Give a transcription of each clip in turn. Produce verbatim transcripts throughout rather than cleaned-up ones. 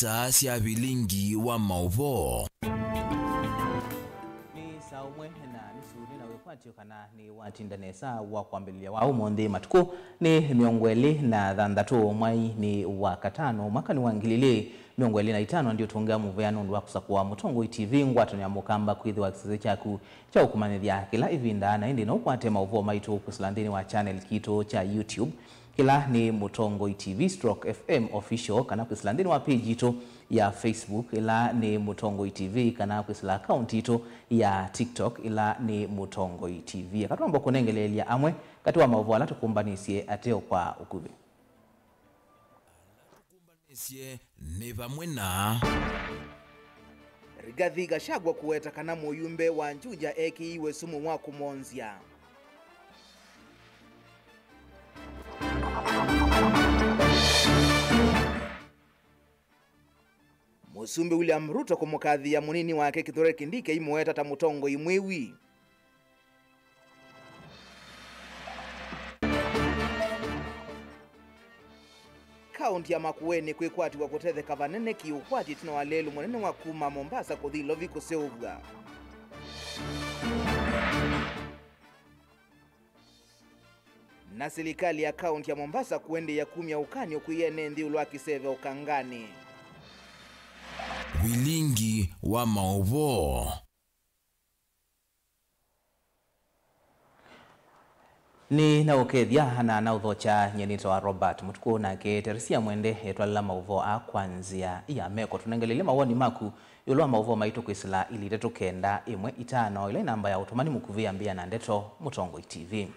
Ita sya vilingi wa maũvoo. Nĩ saa ũmwe na nusu nĩ na wĩkwatyo kana nĩ watinda nesa wa kwambĩlĩlya wa ũmũnthĩ matukũ nĩ mĩongo ĩlĩ na thanthatũ, mwai nĩ wa katano, mwaka nĩ wa ngili ilĩ mĩongo ĩlĩ na itano. Ndiũtũngĩa mũvea nũndũ wa kũsakũa Mũtongoi T V, ngwatanĩo ya Mũkamba, kwĩthĩwa kĩsese kyaku kya ũkũmanyĩthya kĩla ĩvinda, na ĩndĩ no ũkwate maũvoo maitũ kwĩsĩla nthĩnĩ wa channel kitũ kya YouTube, kĩla nĩ Mũtongoi T V stroke F M Official, kana kwĩsĩla nthĩnĩ wa page itũ ya Facebook, ĩla nĩ Mũtongoi T V, kana kwĩsĩla account itũ ya TikTok, ĩla nĩ Mũtongoi T V. Eka twamba kũnengeleelya amwe katĩ wa maũvoo ala tũkũmbanĩsye ateo kwa ũkuvĩ. Nĩsye nĩ vamwe na Rigathi Gachagua kũweta kana mũyumbe wa Juja ekĩiwe sumu wa kũmonzya. Mũsumbĩ William Ruto kũmũkathĩĩa mũnini wake Kithure Kindiki aimũweta ta mũtongoi mwĩwi. Kaũnti ya Makueni kwĩkwatiw'a kũtetheka vanene kĩ-ũkwati ĩtina wa lelũ mũnene wa kuma Mombasa kũthi Ilovi kũseũvw'a. Na silikalĩ ya kaũnti ya Mombasa kũendeea kumya ũkany'o kwĩ ene nthĩ ĩũlũ wa kĩseve ũkanganĩ. Vilingi wa maũvoo. Nĩ na ũkethya na na ũthokya, nyie nĩtawa Robert Mũtukũ, nake Teresia Mwende etwalela maũvoo aa kwa nzĩa ya meko. Tũnengelelye mawoni maku ĩũlũ wa maũvoo maitũ kwĩsĩla ilĩ itatũ kenda ĩmwe itano, ĩla ĩ namba ya ũtũmani mũkuvĩ yambĩĩa na ndeto Mũtongoi T V.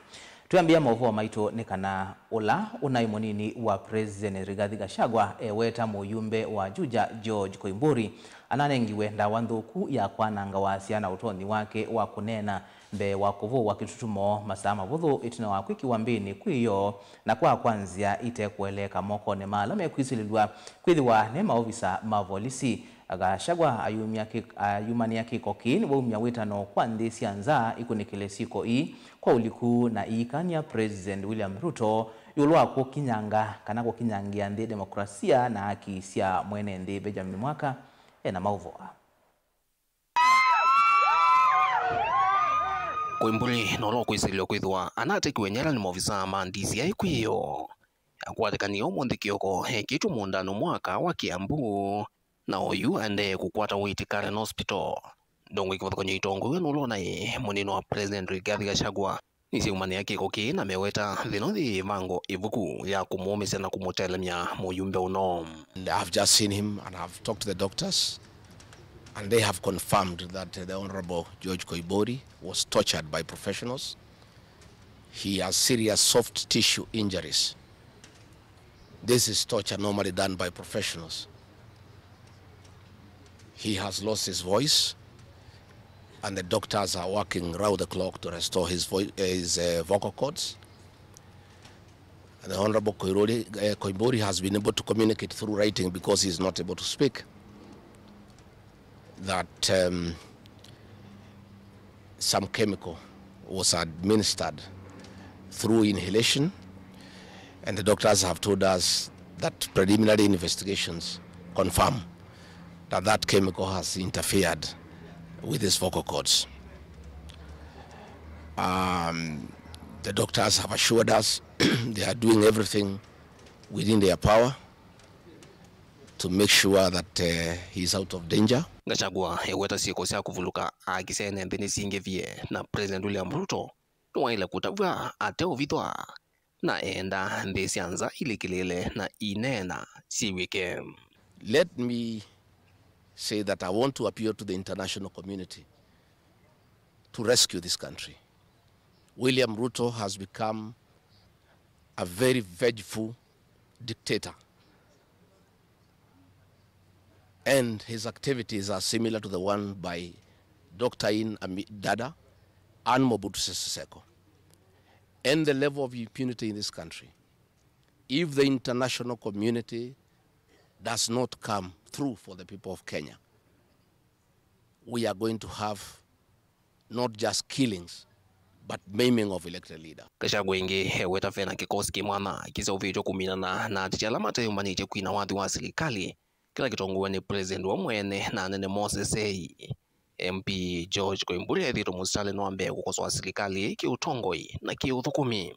Twĩambĩa maũvoo maitũ nĩ kana ũla ũnaĩ mũnini wa President Rigathi Gachagua eweta mũyumbe wa Juja George Koimburi ananengiwe ndawa nthũku ya kwananga wasya na ũtonyi wake wa kũneena mbee wa kũvũwa kĩtutumo masaa mavũthũ ĩtina wa kwĩkĩwa mbĩnĩ kwĩ ĩyoo na kwaa kwa nzĩa ite kũeleeka mokonĩ ma ala mekwĩsilĩlw'a kwĩthĩwa nĩ maovisa ma volisi. Gachagua ayumya kĩ-, ayumanĩa kĩko kĩĩ nĩwaumya wĩtano kwa nthĩ sya nza ikunĩkĩle syĩko ii kwa ũliku na iikany'a President William Ruto ĩũlũ wa kũkinyanga kana kũkinyangĩa nthĩ demokrasia na haki sya mwene nthĩ. Benjamin Mwaka ena maũvoo aa. Koimburi na ũla ũkwĩsĩlĩlwa kwĩthĩwa anatekiwe nyela nĩ maovisaa ma D C I kwĩ ĩyoo akwatĩkanie ũmũnthĩ kĩoko ekĩtwe mũũndanĩ Mwaka wa Kiambu, na oyu aendee kũkwata ũiiti Karen Hospital. Ndongoi kĩvathũkany'o itongoew'e nũla ũnaĩ mũnini wa President Rigathi Gachagua nĩsyaumanĩa kĩko kĩĩ na meweta thĩna ũyĩ ĩvango ĩvuku ya kũmũũmĩsya na kũmũtelemya mũyumbe ũno. And I've just seen him and I've talked to the doctors and they have confirmed that the Honorable George Koimburi was tortured by professionals. He has serious soft tissue injuries. This is torture normally done by professionals. He has lost his voice, and the doctors are working round the clock to restore his voi-, his, uh, vocal cords. And the Honorable Koirori, uh, Koimburi has been able to communicate through writing because he is not able to speak. That, um, some chemical was administered through inhalation, and the doctors have told us that preliminary investigations confirm that that chemical has interfered with his vocal cords. Um, the doctors have assured us they are doing everything within their power to make sure that, uh, he is out of danger. Gachagua eweta syĩko sya kũvulũka akisene nthĩ nĩsingĩvie, na President William Ruto nĩwaĩle kũtavw'a ateũvithwa na eenda nthĩ sya nza ilikĩlĩĩle na ineena syĩw'ĩke. Let me say that I want to appeal to the international community to rescue this country. William Ruto has become a very vengeful dictator. And his activities are similar to the one by Doctor Amin Dada and Mobutu Sese Seko. And the level of impunity in this country, if the international community does not come through for the people of Kenya, we are going to have not just killings, but maiming of elected leader. Gachagua ĩngĩ eweta vena kĩkosi kĩ mwanya kĩseũvĩtw'e kũminana na ateti ala mateyũmbanĩtye kwina wathi wa silikalĩ kĩla kĩtongoew'e nĩ President we mwene na anene mosesei. M P George Koimburi ethĩĩtwe mũsitalĩ nĩ wa mbee kũkosoa silikalĩ kĩũtongoi na kĩũthũkũmi.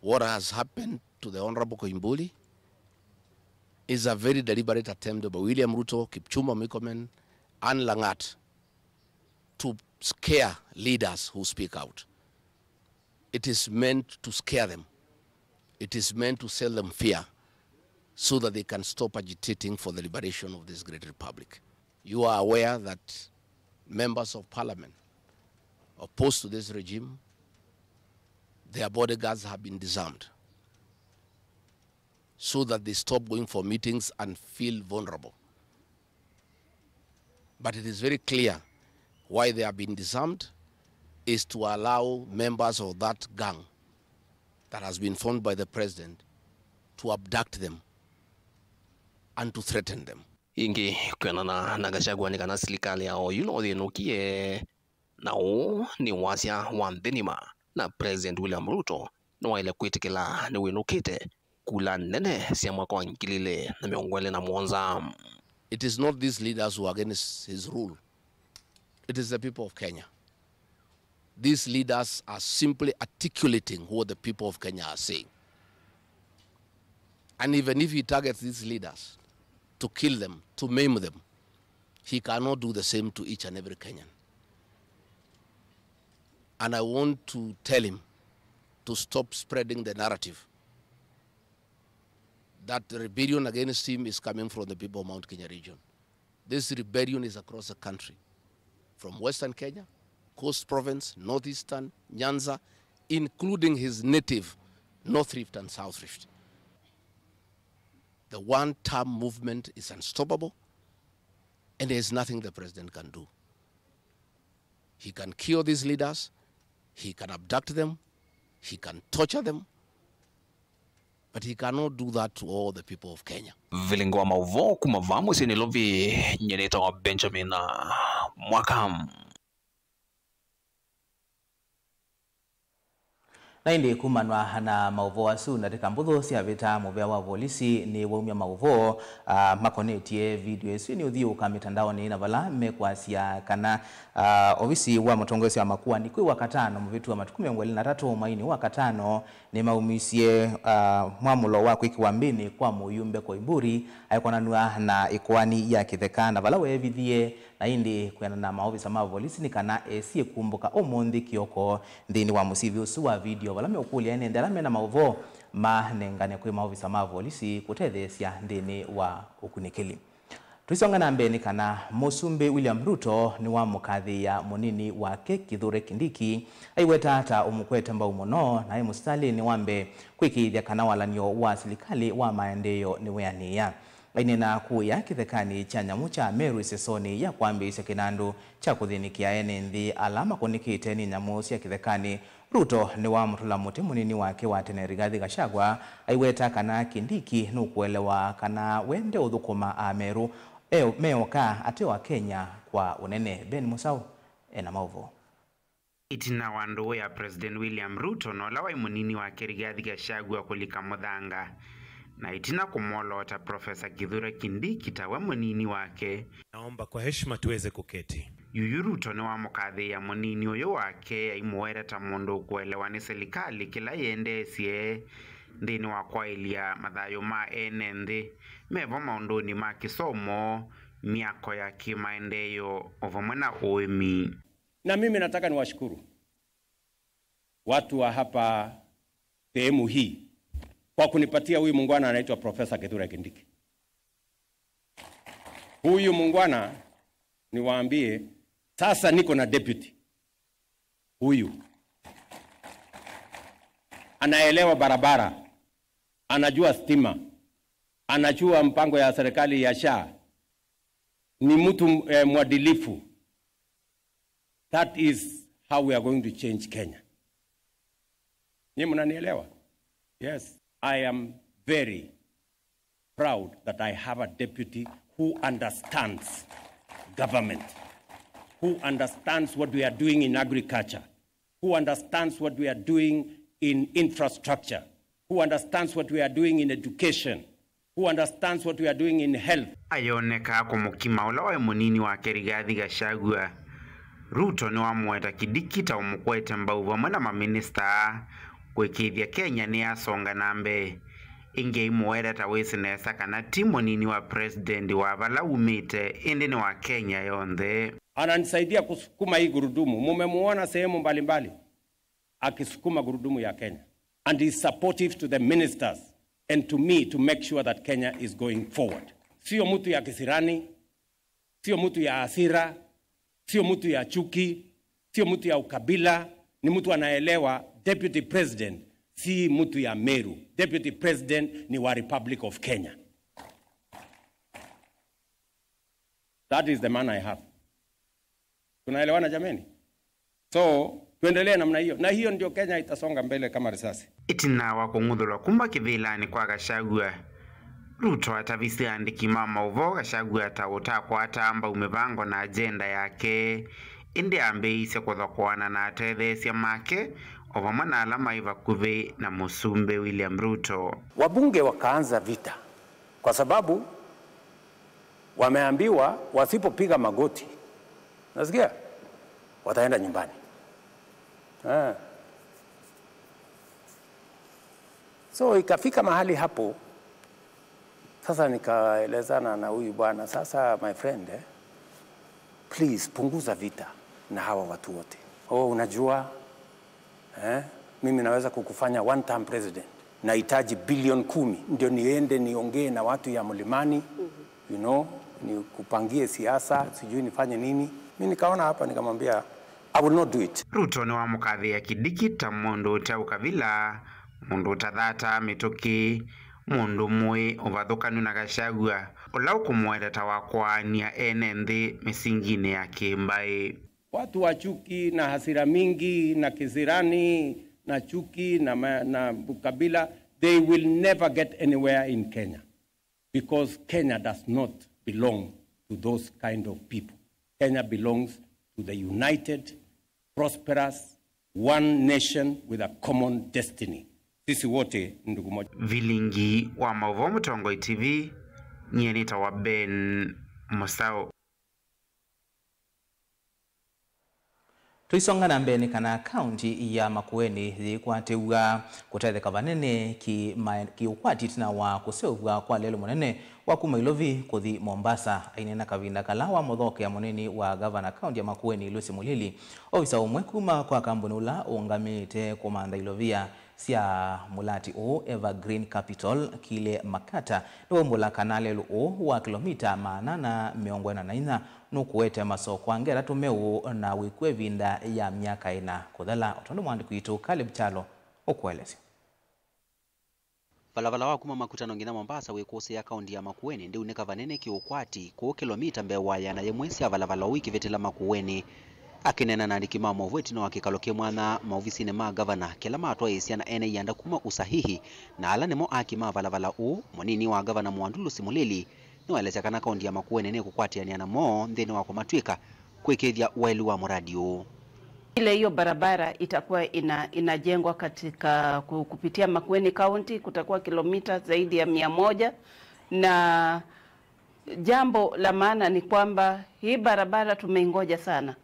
What has happened to the Honorable Koimburi is a very deliberate attempt by William Ruto, Kipchumba Murkomen, Anne Langat to scare leaders who speak out. It is meant to scare them. It is meant to sell them fear so that they can stop agitating for the liberation of this great republic. You are aware that members of parliament opposed to this regime, their bodyguards have been disarmed so that they stop going for meetings and feel vulnerable. But it is very clear why they have been disarmed is to allow members of that gang that has been formed by the president to abduct them and to threaten them. Ĩngĩ, kwĩanana na Gachagua nĩ kana silikalĩ ya oyu no yĩnũkie, na ũũ nĩ wasya wa nthĩ ng'ima, na President William Ruto nĩwaĩle kwĩtĩkĩla nĩwĩnũkĩte kula nene sya mwaka wa ngili ilĩ na mĩongo ĩlĩ na mũonza. It is not these leaders who are against his rule. It is the people of Kenya. These leaders are simply articulating what the people of Kenya are saying. And even if he targets these leaders to kill them, to maim them, he cannot do the same to each and every Kenyan. And I want to tell him to stop spreading the narrative that the rebellion against him is coming from the people of Mount Kenya region. This rebellion is across the country, from Western Kenya, Coast Province, Northeastern, Nyanza, including his native North Rift and South Rift. The one-term movement is unstoppable, and there is nothing the president can do. He can kill these leaders, he can abduct them, he can torture them, but he cannot do that to all the people of Kenya. Vilingi wa maũvoo kuma vaa mũsyĩ Nairobi, nyie nĩtawa Benjamin Mwaka. Na ĩndĩ kumanwa na maũvoo asu, ndatĩka mbũthũ syavĩta, mũvĩa wa volisi nĩwaumya maũvoo, ah, makonetye video ĩsu nĩ ũthiũũka mĩtandaonĩ, na vala mekwasya kana, ah, ovisi wa mũtongoesya wa makuani kwĩ Wakatano mũvĩtu wa matukũ mĩongo ĩlĩ na atatũ mweinĩ wa Katano nĩmaumisye, ah, mwamũlo wa kwĩkĩwa mbĩnĩ kwa mũyumbe Koimburi aekonanw'a na ĩkoani ya kĩtheka, na vala weevithie na ĩndĩ kwĩana na maovisa ma volisi nĩ kana esie kumbũka ũmũnthĩ kĩoko nthĩnĩ wa mũsivi ũsu wa video, vala meũkũlya ene nthĩ ala mena maũvoo manengane kwĩ maovisa ma volisi kũtetheesya nthĩnĩ wa ũkunĩkĩli. Tũisonga na mbee nĩ kana Mũsumbĩ William Ruto nĩwamũkathĩĩa mũnini wake Kithure Kindiki, aiweta ta ũmũkwete mbau mũno, na e mũsitalĩnĩ wa mbee kwĩkĩĩthya kana walan'yo wa silikalĩ wa maendeeo nĩweanĩĩa. Aineena kũya kĩthekanĩ kya nyamũ kya Meru ĩsesonĩ ya kwambĩĩsya kĩnandũ kya kũthĩnĩkĩa ene nthĩ ala makũnĩkĩte nĩ nyamũ sya kĩthekanĩ, Ruto nĩwamũtũla mũtĩ mũnini wake wa tene Rigathi Gachagua, aiweta kana Kindiki nũkũelewa kana we ndeũthũkũma Ameru e-, meoka ate o Akenya kwa ũnene. Ben Mũsaũ ena maũvoo. Ĩtina wa ndũũ ya President William Ruto na ũla waĩ mũnini wake Rigathi Gachagua kũlika mũthanga, na ĩtina kũmwoloota Professor Kithure Kindiki ta we mũnini wake, naomba kwa heshima tuweze kuketi. Yuyu Ruto nĩwamũkathĩĩa mũnini ũyũ wake, aimũweta ta mũndũ ũkũelewa nĩ silikalĩ kĩla yĩendeesye nthĩnĩ wa kwaĩlya mathayũ ma ene nthĩ, mevo maũndũnĩ ma kĩsomo, myako ya kĩmaendeeo, o vamwe na ũĩmi. Na mimi nataka niwashukuru watu wa hapa sehemu hii kwa kunipatia huyu muungwana anaitwa Professor Kithure Kindiki. Huyu muungwana, niwaambie, sasa niko na deputy. Huyu anaelewa barabara, anajua stima, anajua mpango ya serikali ya SHA, ni mtu, eh, mwadilifu. That is how we are going to change Kenya. Nyinyi mnanielewa? Yes, I am very proud that I have a deputy who understands government, who understands what we are doing in agriculture, who understands what we are doing in infrastructure, who understands what we are doing in education, who understands what we are doing in health. Ayoneka kũmũkima ũla waĩ mũnini wake Rigathi Gachagua, Ruto nĩwamũweta Kindiki ta ũmũkwete mbau vamwe na maminista kũĩkĩĩthya Kenya nĩyasonga na mbee. Ĩngĩ aimũweta ta wĩsĩ nesa kana ti mũnini wa president wa vala umĩte, ĩndĩ nĩ wa Kenya yonthe. Ananisaidia kusukuma hii gurudumu. Mumemuona sehemu mbalimbali akisukuma gurudumu ya Kenya. And is supportive to the ministers and to me to make sure that Kenya is going forward. Sio mtu ya kisirani, sio mtu ya hasira, sio mtu ya chuki, sio mtu ya ukabila, ni mtu anaelewa Deputy President si mtu ya Meru. Deputy President ni wa Republic of Kenya. That is the man I have. Tunaelewana jameni? So tuendelee namna hiyo, na hiyo ndio Kenya itasonga mbele kama risasi. Ĩtina wa kũng'uthũlwa kuma kĩvĩlanĩ kwa Gachagua, Ruto atavisye aandĩki ma maũvoo Gachagua ta ũtakwata mbau mĩvango na agenda yake, ĩndĩ ambĩĩisye kũthokoana na atetheesya make o vamwe na ala maĩ vakuvĩ na Mũsumbĩ William Ruto. Wabunge wakaanza vita kwa sababu wameambiwa wasipopiga magoti, nasikia, wataenda nyumbani. Ah. So ikafika mahali hapo sasa nikaelezana na huyu bwana, sasa my friend, eh, please punguza vita na hawa watu wote. Oh, unajua eh, mimi naweza kukufanya one term president, nahitaji bilioni kumi ndio niende niongee na watu ya Mlimani, you know, nikupangie siasa, sijui nifanye nini. Mi nikaona hapa nikamwambia, I will not do it. Ruto nĩwamũkathĩĩa Kindiki ta mũndũ ũte ũkavila, mũndũ ũtathataa mĩtũkĩ, mũndũ mũĩ ũvathũkanu na Gachagua, ũla ũkũmũweta ta wa kwaany'a ene nthĩ mĩsinginĩ ya kĩmbaĩ. Watu wa chuki na hasira mingi na kisirani na chuki na, ma- na ukabila, they will never get anywhere in Kenya, because Kenya does not belong to those kind of people. Kenya belongs to the united, prosperous, one nation with a common destiny. Sisi wote ni ndugu moja. Vilingi wa maũvoo Mũtongoi T V, nyie nĩtawa Ben Mũsaũ. Tũisonga na mbee nĩ kana kaunti ya Makueni yĩkwatĩw'a kũtetheka vanene kĩ-, ma-, kĩũkwati ĩtina wa kũseũvw'a kwa lelũ mũnene wa kuma Ilovi kũthi Mombasa. Aineena kavinda kala wamũthokea mũnini wa ngavana kaunti ya Makueni, Lucy Mulili, ovisa ũmwe kuma kwa kambuni ũla ũngamĩte kũmantha ilovia sya mũlati ũũ Evergreen Capital, Kile Makata, nĩwaumbũla kana lelũ ũũ wa kĩlomita maana ana mĩongo ĩna na inya nũkũete masoko angĩ atatũ meũ na wĩkw'a ĩvinda ya myaka ĩna kũthela. O tondũ mũandĩki witũ Caleb Kyalo ũkũelesya. Valavala wa kuma Makutano nginya Mombasa wĩkũsĩĩa kaunti ya Makueni ndĩunĩka vanene kĩũkwati, kũũ kĩlomita mbee wa ĩana yĩmwe sya valavala ũu ikĩvĩtĩla Makueni. Akĩneena na andĩki ma maũvoo ĩtina wa kĩkalo kĩ mwanya maovisinĩ ma ngavana kĩla matwaĩĩsya na ene ianda kuma Usahihi, na ala nĩmo aaki ma valavala ũũ, mũnini wa ngavana Mwandulusi Mulili nĩwaelesya kana kaunti ya Makueni nĩkũkwatĩanĩa namo nthĩnĩ wa kũmatw'ĩka kwĩkĩĩthya waĩlu wa mũradi ũũ. Ile hiyo barabara itakuwa ina, inajengwa katika ku- kupitia Makueni County, kutakuwa kilomita zaidi ya mia moja, na jambo la maana ni kwamba hii barabara tumeingoja sana,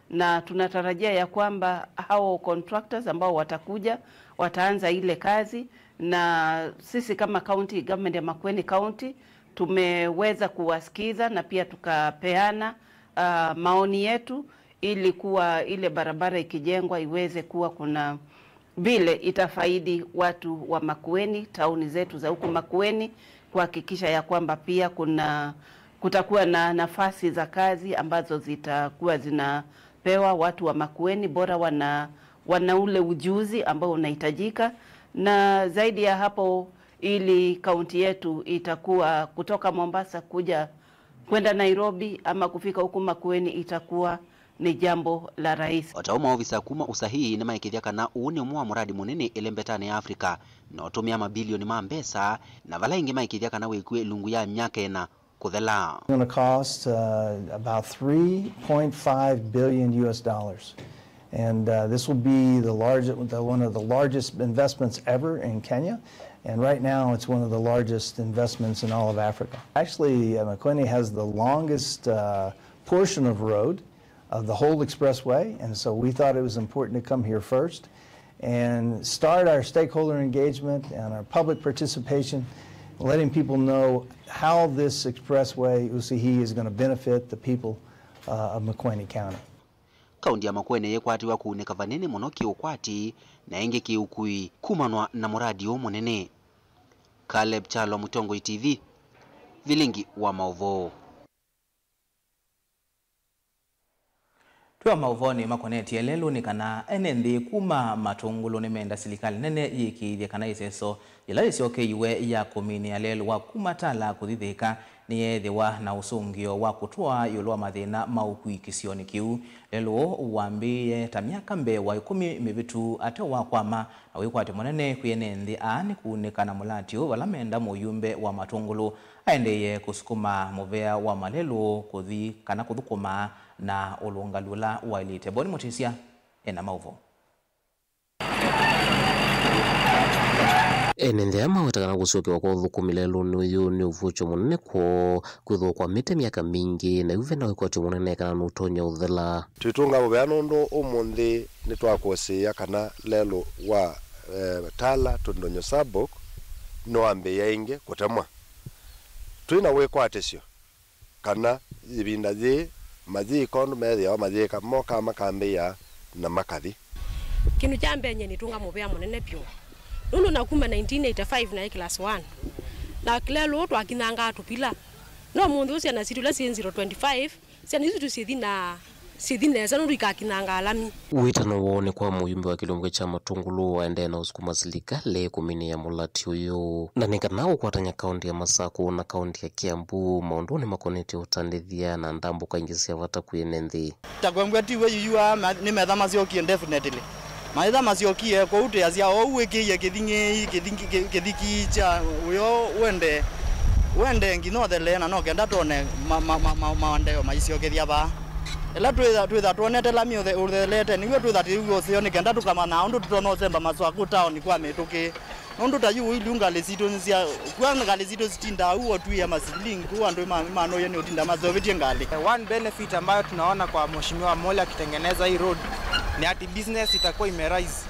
na tunatarajia ya kwamba hao contractors ambao watakuja wataanza ile kazi, na sisi kama county government ya Makueni County tumeweza kuwasikiza na pia tukapeana ah, maoni yetu ili kuwa ile barabara ikijengwa iweze kuwa kuna vile itafaidi watu wa Makueni, tauni zetu za huku Makueni, kuhakikisha ya kwamba pia kuna kutakuwa na nafasi za kazi ambazo zitakuwa zinapewa watu wa Makueni, bora wana wana ule ujuzi ambao unahitajika, na zaidi ya hapo, ili kaunti yetu itakuwa kutoka Mombasa kuja kwenda Nairobi ama kufika huku Makueni itakuwa ni jambo la rahisi. O ta ũu maovisa kuma Usahihi nĩmaĩkĩĩthya kana ũũ nĩ ũmwe wa mũradi mũnene ĩlembetanĩ ya Africa na ũtũmĩa mabilioni ma mbesa, na vala ĩngĩ maĩkĩĩthya kana wĩkw'e ilungu ya myaka ĩna kũthela. It's gonna cost uh, about three point five billion U S dollars. And uh, this will be the largest, the, one of the largest investments ever in Kenya. And right now, it's one of the largest investments in all of Africa. Actually, uh, Makueni has the longest uh, portion of road of the whole expressway, and so we thought it was important to come here first and start our stakeholder engagement and our public participation, letting people know how this expressway, Usihi, is going to benefit the people uh, of Makueni County. Kaunti ya Makueni yĩkwatĩwa kũunĩka vanene mũno kĩũkwati na ĩngĩ kĩũkui kumanwa na mũradi ũũ mũnene. Caleb Kyalo, Mũtongoi T V, Vilingi wa Maũvoo. Twĩ o maũvoonĩ makonetye lelũ nĩ kana ene nthĩ kuma Matũngũlũ nĩmenda silikalĩ nene yĩkĩĩthye kana ĩseso yĩla yĩsyokeiwe ya kũminĩa lelũ wa kuma Tala kũthi Thĩka nĩyeethĩwa na ũsũngĩo wa kũtwaa ĩũlũ wa mathĩna ma ũkui kĩsionĩ kĩu. Lelũ ũũ wambĩĩe ta myaka mbee wa ĩkũmi mĩvĩtu ate wa kwama na wĩkwatyo mũnene kwĩ ene nthĩ aa nĩ kũunĩka na mũlatyo vala menda mũyumbe wa Matũngũlũ aendeeye kũsukuma mũvea wa malelũ kũthi kana kũthũkũma na ũlũngalu ũla waĩlĩte. Boni Mũtĩsya ena maũvoo. Ene nthĩ aa maweta kana kũsyokewa kwa ũthũkũmi lelũnĩ ũyũ nĩ ũvuũkyo mũnene kwoo, kwĩthĩwa kwamĩte myaka mingĩ, na yu ve na wĩkwatyo mũnene kana nũtonya ũthela. Twĩtũnga mũvea nũndũ ũmũnthĩ nĩtwakũsĩĩa kana lelũ wa, eh, Tala to Ndonyo Sabok nĩwambĩĩa ĩngĩ kũtemwa. Twĩ na wĩkwatĩsyo kana ĩvinda yĩĩ mayĩka ũndũ methĩawa mayĩka, mokaa makambĩĩa na makathi. Kĩndũ kya mbee nyie nĩtũnga mũvea mũnene vyũ, nũndũ na kuma nineteen eighty-five naĩ class one, na lelũ ũũ twakinyangaa tũvila, no ũmũnthĩ ũũ syana sitũ ila syĩ zero twenty-five, syana isu tũsyĩthi na syĩthi nesa nũndũ ikakinyangaa lami. Wĩtano woo nĩ kwa mũyumbe wa kĩlungu kya Matũngũlũ aendee na ũsukuma silikalĩ kũminĩa mũlatyo ũyũ, na nĩ kana ũkwatany'a kaunti ya Masakũ na kaunti ya Kiambu maũndũnĩ makonetye ũtandĩthya na ndambũka ingĩ sya vata kwĩ ene nthĩ. Ta kwembwa tiwe yuyu aa ma-, nĩ metha masyokie definitely. Maitha masyokie kũu tĩasya ou wĩkĩie kĩthing'ĩi, kĩthingĩ-, kĩ-, kĩthiki kya ũyo wende, wende nginya ũthelee na no kenda twone ma-, ma-, ma-, ma-, maendeeo maisyokethya vaa. Ĩla twĩtha, twĩtha twonete lami ũthe-, ũthelete, nĩw'o twĩtha tĩw'e ũseo nĩ kenda tũkamanya ũndũ tũtonya ũsemba maswaku taoni kwa mĩtũkĩ. Nũndũ ta yu ũilu ngalĩ sitũ nĩsya, kwa ngalĩ sitũ sitindaa ũu ũtwĩe masilingi, kũu andũ ma-, manoie nĩ ũtinda maseũvĩtye ngalĩ. One benefit ambayo tunaona kwa Mheshimiwa Mole akitengeneza hii road ni ati business itakuwa imerise.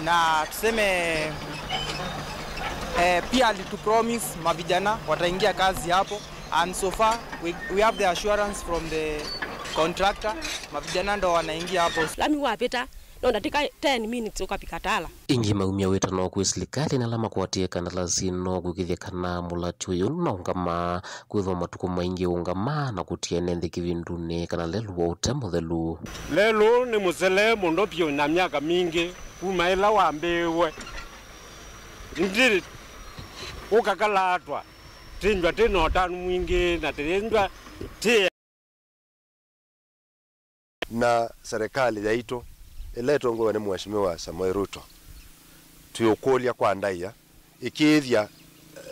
Na tuseme, eh, pia alitupromise mavijana wataingia kazi hapo. And so far, we, we have the assurance from the contractor, mavijana ndo wanaingia hapo. Lami wavĩta, no ndatĩka ten minutes ũkavika Tala. Ĩngĩ maumya wĩtano kwĩ silikalĩ na ala makwatie kandalasi no kwĩkĩthya kana mũlatyo ũyũ nũnaũngama, kwĩthwa matukũ maingĩ ũũngama na kũtia ene nthĩ kĩvindunĩ kana lelũ wa ũte mũthelu. Lelũ nĩ mũsele mũno vyũ na myaka mingĩ kuma ĩla wambĩĩwe. Ĩndĩ ũkakalaatwa. Twĩnzwa twĩ na ũtanu mwingĩ na twĩnzwa twĩ. Na serikali yaitũ ĩla ĩtongoew'e nĩ Mheshimiwa Samoei Ruto, twĩũkũlya kwa ndaĩa ĩkĩĩthya,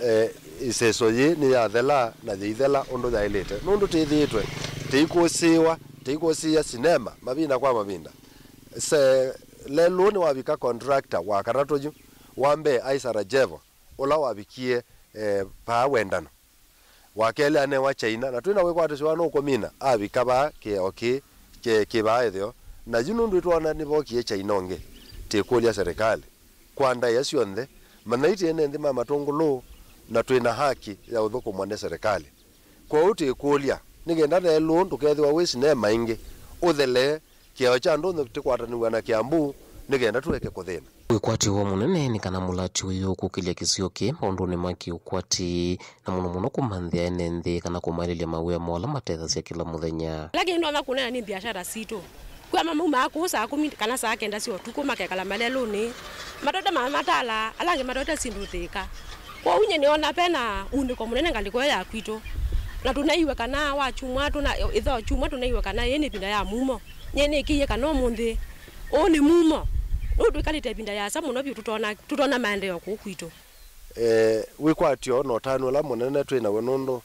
eh, ĩseso yĩĩ nĩyathela na yĩithela ũndũ yaĩlĩte, nũndũ tĩthĩĩtwe tĩikũsĩĩwa, tĩikũsĩĩa sinema mavinda kwa mavinda. Se-, lelũ nĩwavika contractor wa katatũ yu, wa mbee aĩ Sarajevo, ũla wavikie, eh, vaa Wendano. Wa kelĩ anewa China, na twĩ na wĩkwatĩsyo wa nũkũmina, avika vaa kĩeo kĩĩ kĩ, kĩ vaa ĩtheo. Na yu nũndũ nĩtwoona nĩvokie China ũngĩ, tĩkũlya serikali, kwa ndaĩa syonthe, manaitye ene nthĩ ma Matũngũlũ, na twĩ na haki ya ũthũkũmwa nĩ serikali. Kwoou tĩkũlya, nĩ kenda lelũ ndũkethĩwa wĩ sinema ĩngĩ, ũthelee, kĩao kya ndũnyũ tĩkwatanĩw'a na Kiambu nĩ kenda tũeke kũthĩna. Wĩkwatyo wa mũnene nĩ kana mũlatyo ũyũ ũkũkĩlya kĩsio kĩĩ maũndũnĩ ma kĩũkwati, na mũno mũno kũmanthĩa ene nthĩ kana kũmaĩlĩlya mawĩa moo ala matethasya kĩla mũthenya. Ĩla kĩndũ ndonya kũneena nĩ mbiacara sitũ. Kwĩ amwe maumaa kũu saa kũmi kana saa kenda sya ũtukũ makekala malelũnĩ. Matoete ma-, matala, ala angĩ matoete syĩndũ Thĩka. Kwoou nyie nĩona vena unĩko mũnene ngalĩko ĩyo ya kwitũ. Na tũnaiw'a kana wakyumwa, tũna-, ĩtho kyumwa tũnaiw'a kana ĩĩ nĩ ĩvinda ya mumo. Nyie nĩkĩie kana ũmũnthĩ ũũ nĩ mumo. Nũndũ twĩkalĩte ĩvinda yasa mũno vyũ tũtona, tũtona maendeeo kũu kwitũ. Eh, wĩkwatyo na ũtanu ũla mũnene twĩ naw'o nũndũ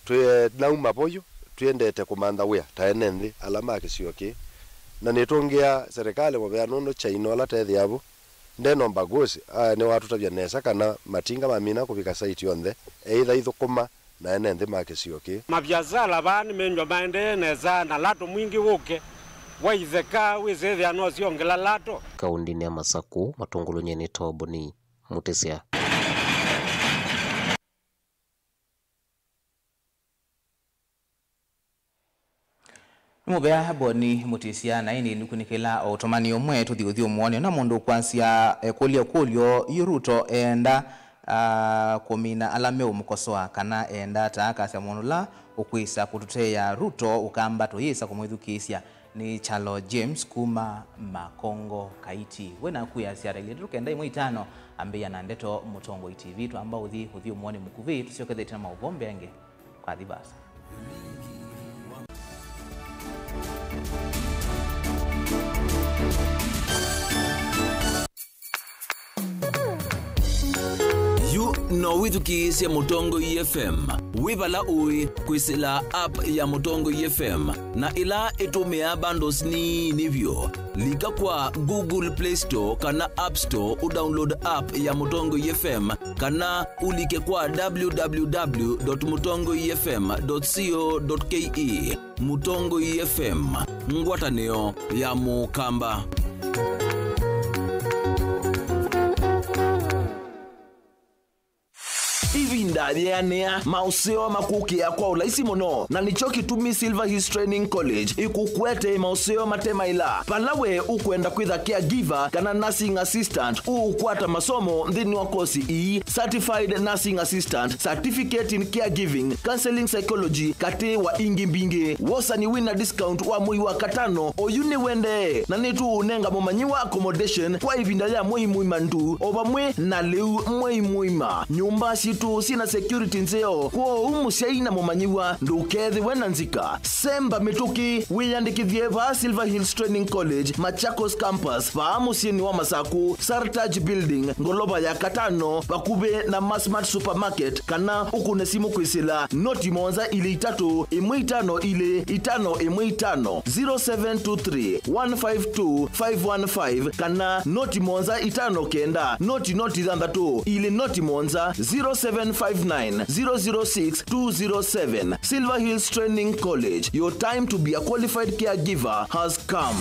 twĩ, nauma voyu, twĩendete kũmantha wĩa ta ene nthĩ ala ma kĩsio kĩĩ. Na nĩtũngĩa serikali mũvea nũndũ China ũla tethĩa vu, Ndeno Mbagusi, aa, nĩwatũtavya nesa kana matinga mamina kũvika site yonthe, either ithũkũma na ene nthĩ ma kĩsio kĩĩ. Maviasala vaa nĩmenyw'a maendee nesa na lato mwingĩ wũke wa itheka wĩsĩthĩa no syongela lato. Kaũndĩnĩ ya Masakũ, matũngũlũnyenĩ Toboni Mũtĩsya. Nĩ mũvea Boni Mũtĩsya, na ĩndĩ nĩkunĩkĩla o ũtũmani ũmwe tũthi ũthyũmũonĩ na mũndũ ũkwasya ekũlya ũkũlyo yu Ruto eenda, ah, kũmina ala meũmũkosoa kana eenda ata akasya mũndũ ũla ũkwĩsa kũtũteea Ruto ũkamba tũyĩsa kũmwĩthukĩĩsya. Nĩ Kyalo James kuma Makongo Kaiti. We naku yasya ta ilĩ tũkenda ĩmwe itano, ambĩĩa na ndeto Mũtongoi T V. Twamba ũthi ũthyũmũonĩ mũkuvĩ, tũsyokethete na maũvoo mbee angĩ. Kwathi vaasa. Yu no wĩthukĩĩsye Mũtongoi F M wĩ vala ũĩ kwĩsĩla app ya Mũtongoi F M na ĩla ĩtũmĩaa bundles nini vyũ. Lika kwa Google Play Store kana App Store ũdownload app ya Mũtongoi F M kana ũlike kwa w w w dot mũtongoi f m dot co dot k e. Mũtongoi F M, ngwatanĩo ya Mũkamba. Ĩvinda yĩanĩa, maũseo makũkĩa kwa ũlaisi mũno, na nĩkyo kĩtumi Silver Hills Training College ĩkũkwetee maũseo mate maĩla. Vala we ũkwenda kwĩtha caregiver kana nursing assistant, ũũkwata masomo nthĩnĩ wa kosi ii: Certified Nursing Assistant, Certificate in Caregiving, Counseling Psychology, katĩ wa ingĩ mbingĩ. Wosani wĩna discount wa mwei wa katano oyu nĩwendee, na nĩtũũnenga mũmanyĩw'a accommodation kwa ĩvinda ya mwei mũima ndu, o vamwe na lĩu mwei mũima. Nyũmba sitũ syĩna security nzeo, kwoou mũsyai na mũmanyĩw'a ndũkethĩwe na nzika. Semba mĩtũkĩ, wĩyandĩkĩthye vaa Silver Hills Training College, Machakos Campus, vaa mũsyĩnĩ wa Masakũ, Sartaj Building, ngolova ya katano, vakuvĩ na Massmart Supermarket, kana ũkũne simũ kwĩsĩla noti mũonza ilĩ itatũ, ĩmwe itano ilĩ, itano ĩmwe itano, zero seven two three, one five two, five one five, kana noti mũonza itano kenda, noti noti thanthatũ, ilĩ noti mũonza, zero seven five nine, zero zero six, two zero seven. Silver Hills Training College, your time to be a qualified caregiver has come.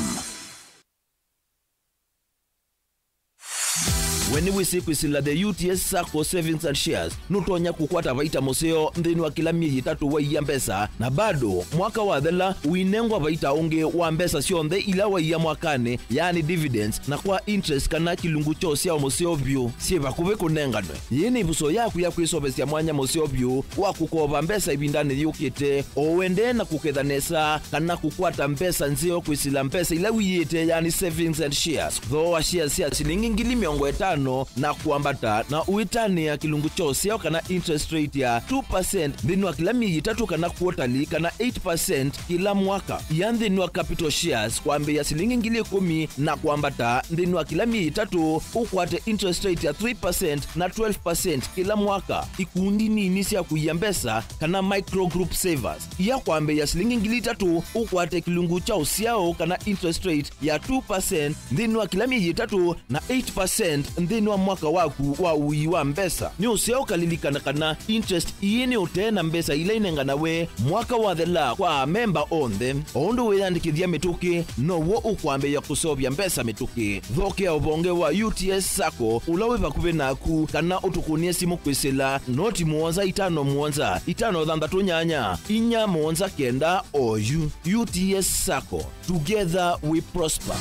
We nĩwĩsĩ kwĩsĩla the U T S Sacco Savings and Shares? Nũtonya kũkwata vaita mũseo nthĩnĩ wa kĩla myei ĩtatũ waiya mbesa, na bado mwaka wathela ũinengwa vaita ũngĩ wa mbesa syonthe ila waiya mwakanĩ, yaani dividends, na kwa interest kana kĩlungu kya ũsyao mũseo vyũ syĩ vakuvĩ kũnenganwe. Yĩĩ nĩ ĩvuso yaku ya kwĩseũvĩsya mwanya mũseo vyũ wa kũkova mbesa ĩvindanĩ yũkĩte, o ũendee na kũketha nesa kana kũkwata mbesa nzeo kwĩsĩla mbesa ila wĩyĩĩte, yaani savings and shares. Thooa shares sya silingi ngili mĩongo ĩtano na kwambata, na ũitanĩa kĩlungu kya ũsyao kana interest rate ya two percent nthĩnĩ wa kĩla myei ĩtatũ kana quarterly, kana eight percent kĩla mwaka. Ia nthĩnĩ wa capital shares kwambĩĩa silingi ngili ĩkũmi na kwambata nthĩnĩ wa kĩla myei ĩtatũ, ũkwate interest rate ya three percent na twelve percent kĩla mwaka. Ikundi nini sya kũia mbesa kana micro group savers, ia kwambĩĩa silingi ngili itatũ, ũkwate kĩlungu kya ũsyao kana interest rate ya two percent nthĩnĩ wa kĩla myei ĩtatũ na eight percent nthĩnĩ wa mwaka waku wa ũii wa mbesa. Nĩ ũseo ũkalilikana kana interest ii nĩ ũtee na mbesa ila inenganawe mwaka wathela kwa amemba onthe. O ũndũ wĩyandĩkĩthya mĩtũkĩ, now'o ũkwambĩĩa kũseũvya mbesa mĩtũkĩ. Thokea ũvonge wa U T S Sacco ũla wĩ vakuvĩ naku, kana ũtũkũnĩe simũ kwĩsĩla noti mũonza itano mũonza, itano thanthatũ nyanya, inya mũonza kenda oyu. U T S Sacco, together we prosper.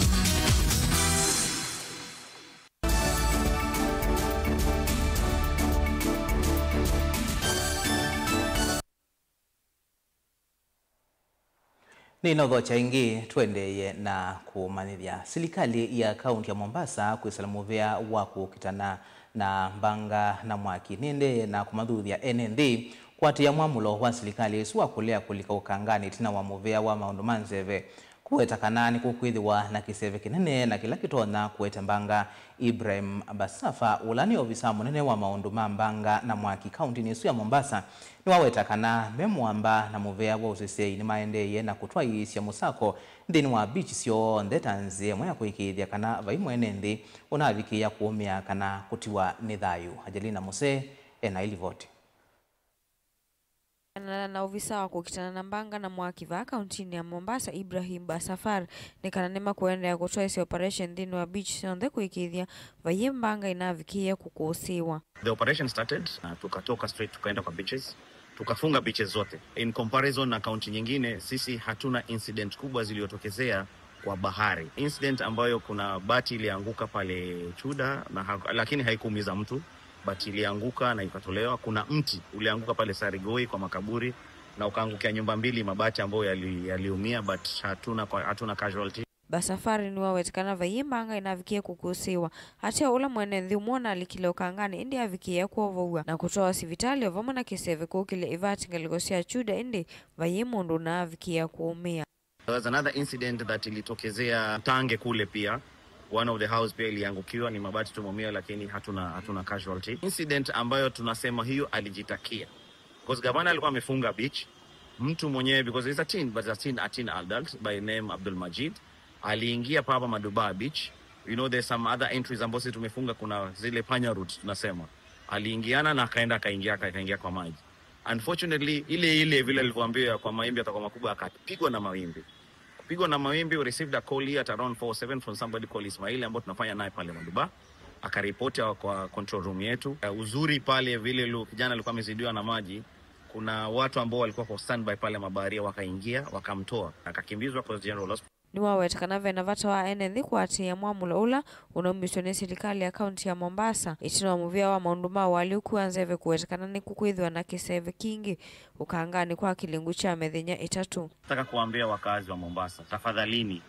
Nĩnaũthokya ĩngĩ, tũendeeye na kũmanyĩthya. Silikalĩ ya kaunti ya Mombasa kwĩsĩla mũvea wa kũkitana na mbanga na mwaki nĩendeeye na kũmathuthya ene nthĩ kũatĩĩa mwamũlo wa silikalĩ ĩsu wa kũlea kũlika ũkanganĩ ĩtina wa mũvea wa maũndũ ma nzeve Kũweta kana nĩkũkwĩthĩwa na kĩseve kĩnene na kĩla kĩtonya kũete mbanga. Ibrahim Basafa, ũla nĩ ovisa mũnene wa maũndũ ma mbanga na mwaki kaũntĩnĩ ĩsu ya Mombasa, nĩwaweta kana me mũamba na mũvea wa ũseseĩ nĩmaendeeie na kũtwaĩĩsya mũsako nthĩnĩ wa beach syonthe ta nzĩa ĩmwe ya kũĩkĩĩthya kana vai mwene nthĩ ũnavikĩĩa kũũmĩa kana kũtiwa nĩ thayũ. Angelina Muse ena ĩlivoti. Kũlingana na ovisa wa kũkitana na mbanga na mwaki vaa kaũntĩnĩ ya Mombasa, Ibrahim Basafar, nĩ kana nĩmakũendeea kũtwaĩsya operation nthĩnĩ wa beach syonthe kũĩkĩĩthya vaiĩ mbanga inavikĩĩe kũkũsĩĩwa. The operation started, na tukatoka straight tukaenda kwa beaches, tukafunga beaches zote. In comparison na kaunti nyingine, sisi hatuna incident kubwa ziliyotokezea kwa bahari. Incident ambayo kuna bati ilianguka pale Chuda na ha-, lakini haikuumiza mtu, but ilianguka na ikatolewa. Kuna mti ulianguka pale Sarigoi kwa makaburi na ukaangukia nyumba mbili, mabati ambayo yali-, yaliumia, but hatuna kwa, hatuna casualty. Basafari nĩwaweta kana vaiĩ mbanga inavikĩĩe kũkũsĩĩwa. Ateo ũla mwene nthĩ ũmwe ũnalikile ũkanganĩ ĩndĩ avikĩĩe kwovow'a na kũtwawa sivitalĩ o vamwe na kĩseve kũkĩlya ĩvati ngalĩko sya Chuda ĩndĩ vaiĩ mũndũ ũnaavikĩĩa kũũmĩa. There was another incident that ilitokezea Tange kule pia. One of the house pia iliangukiwa, ni mabati tumeumia, lakini hatuna, hatuna casualty. Incident ambayo tunasema hiyo alijitakia. Because gavana alikuwa amefunga beach. Mtu mwenyewe, because he's a teen, but a teen, a teen adult by name Abdul Majid. Aliingia papa Madubaa Beach. You know, there's some other entries ambazo sisi tumefunga, kuna zile panya route tunasema. Aliingiana na akaenda akaingia, akaingia kwa maji. Unfortunately, ile ile vile alivyoambiwa kwa mawimbi yatakuwa makubwa, akapigwa na mawimbi. Kupigwa na mawimbi, we received a call here at around four oh seven from somebody called Ismail, ambao tunafanya naye pale Madubaa. Akaripoti kwa control room yetu. Eh, uzuri pale vile lu-, kijana alikuwa amezidiwa na maji, kuna watu ambao walikuwa kwa standby pale mabaharia, wakaingia, wakamtoa, akakimbizwa kwa General Hospital. Nĩwaweta kana vena vata wa ene nthĩ kũatĩĩa mwamũlo ũla ũnaumiswe nĩ silikalĩ ya kaunti ya Mombasa, ĩtina wa mũvĩa wa maũndũ ma ũalyũku wa nzeve kũweta kana nĩkũkwĩthĩwa na kĩseve kingĩ ũkanganĩ kwa kĩlungu kya mĩthenya ĩtatũ. Nataka kuambia wakazi wa Mombasa, tafadhalini,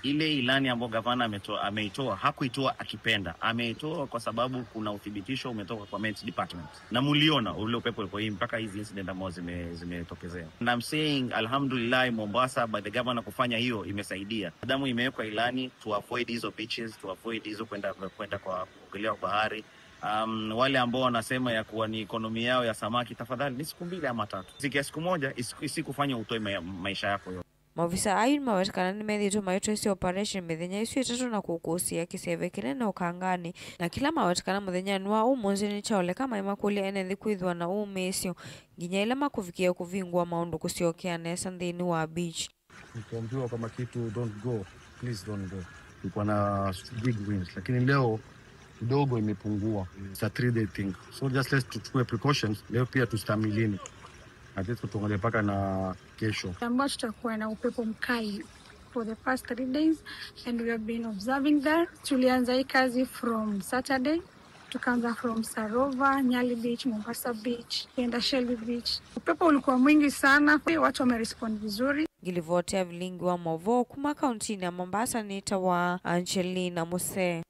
ile ilani ambayo gavana ameto-, ameitoa, hakuitoa akipenda, ameitoa kwa sababu kuna uthibitisho umetoka kwa Met Department. Na muliona ule upepo ulikuwa hii mpaka hizi incident ambazo zime-, zimetokezea. And I'm saying, alhamdulillah, Mombasa, by the governor kufanya hiyo imesaidia. Adamu imewekwa ilani to avoid hizo beaches, to avoid hizo kwenda, kwenda kwa kuogelea kwa bahari. Um, wale ambao wanasema ya kuwa ni economy yao ya samaki, tafadhali, ni siku mbili ama tatu. Sikia siku moja, isiku-, isikufanya utoe ma-, maisha yako yote. Maovisa ayu nĩmaweta kana nĩmethĩĩtwe maitwaĩsya operation mĩthenya ĩsu ĩtatũ na kũkũsĩĩa kĩseve kĩnene ũkanganĩ, na kĩla maweta kana mũthenyanĩ wa ũmũnthĩ nĩ kyaoleka maĩ makũlya ene nthĩ kwĩthĩwa na ũmĩĩsyo nginya ĩla makũvikĩa kũvingũa maũndũ kũsyokea nesa nthĩnĩ wa beach. Ukiambiwa kama kitu, "Don't go, please don't go." Kulikuwa na big winds, lakini leo kidogo imepungua. It's a three day thing. So just let's tuchukue precautions. Leo pia tustamilini. Na sisi tuangalie mpaka na kesho. Ambao tutakuwa na upepo mkali for the past three days and we have been observing that. Tulianza hii kazi from Saturday. Tukaanza from Sarova, Nyali Beach, Mombasa Beach, tukaenda Shelby Beach. Upepo ulikuwa mwingi sana, watu wamerespond vizuri. Ngilivoti ya vilingi wa mauvoo kuma kauntinĩ ya Mombasa nĩtawa Angelina Muse.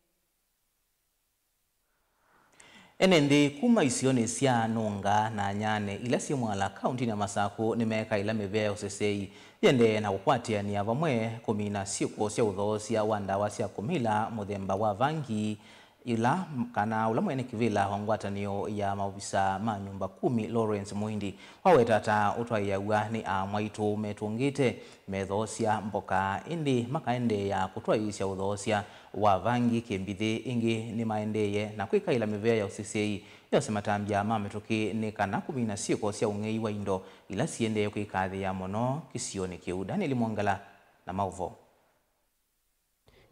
Ene nthĩ kuma isionĩ sya Nũnga na Nyane ila syĩ mwala kauntinĩ ya Masakũ nĩmeekaĩla mĩvĩa ya ũseseĩ yĩendee na kũkwatĩanĩa vamwe kũmina syĩko sya ũthoosya wa ndawa sya kũmila mũthemba wa vangi, ila kana ũla mwene kĩvĩla wa ngwatanĩo ya maovisa ma nyũmba kumi Lawrence Muindi waweta ta ũtwaĩĩaw'a nĩ aamwaitũ metũngĩte methoosya mboka, ĩndĩ makaendeea kũtwaĩĩsya ũthoosya wa vangi kĩmbithĩ. Ĩngĩ nĩmaendeeye na kwĩkaĩla mĩvĩa ya ũseseĩ yose matambya ma mĩtũkĩ nĩ kana kũmina syĩko sya ũng'ei wa indo ila siendee kwĩkathĩĩa mũno kĩsionĩ kĩu. Daniel Mwongela na maũvoo.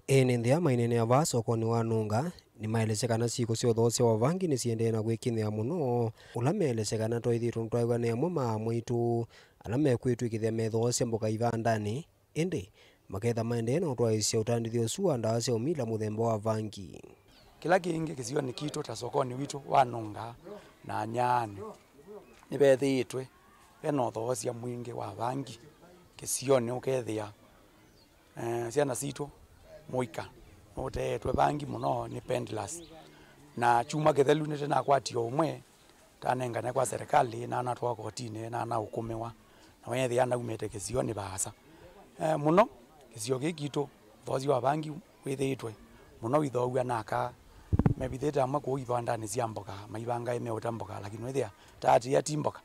Ene nthĩ aa maineenea vaa sokonĩ wa Nũnga nĩmaelesya kana syĩko sya ũthoosya wa vangi nĩsiendee na kwĩkĩnĩa mũno, ũla meelesya kana twaĩthĩtwe nĩtwaĩw'a nĩ amwe ma aamwaitũ ala mekwĩtw'ĩkĩthya methoosya mboka ivandanĩ, ĩndĩ maketha maendee na ũtwaĩĩsya ũtandĩthyo ũsu wa ndawa sya ũmila mũthemba wa vangi. Kĩla kĩngĩ kĩsionĩ kitũ ta sokonĩ witũ wa Nũnga na Nyaanĩ, nĩvethĩĩtwe vena ũthoosya mwingĩ wa vangi kĩsionĩ, ũkethĩa eh, syana sitũ mũika nũteetwe vangi mũno nĩ peddlers. Na kyumwa kĩthelu nĩtĩnakwatie ũmwe, tanengane kwa serikali, nanatwawa kotinĩ, nanaũkũmĩwa, na weethĩa naumĩte kĩsionĩ vaasa. Eh, mũno Kĩsio kĩĩ kitũ, ũthoosya wa vangi wĩthĩĩtwe mũno wĩthoow'a na aka mevithĩte amwe kũu ivandani sya mboka, maivangae meũta mboka, lakini wĩthĩa taatĩĩa ti mboka.